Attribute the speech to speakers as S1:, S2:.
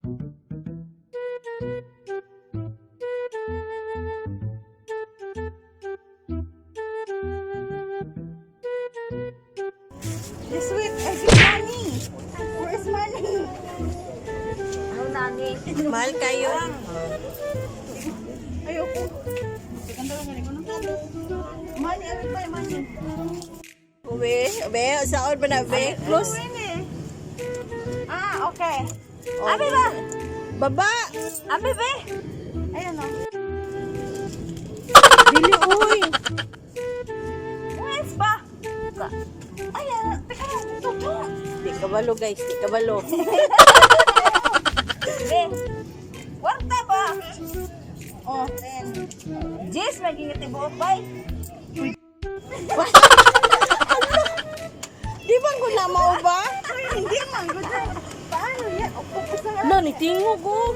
S1: This week, I get money. Where is money?
S2: Ano, nani?
S3: Mahal kayo.
S1: Ayoko. Money, I will buy money.
S3: Ube, ube, saon ba na, be? Close.
S1: Win eh. Ah, okay.
S3: Oh.
S2: Abi ba?
S3: Baba!
S2: Abi be?
S1: Ayan o.
S3: Dili, uy.
S2: Where's ba?
S1: Ayan, teka lang. Toto.
S3: Di kabalo, guys. Di kabalo.
S2: Be. Kwarta ba?
S1: Oh, 10.
S2: Jis, magiging tibuok bay.
S3: Di ba ko na mao ba?
S1: Ay, hindi man. Good. Paano yan? Octopus na nga.
S3: Lo, nitingog ko.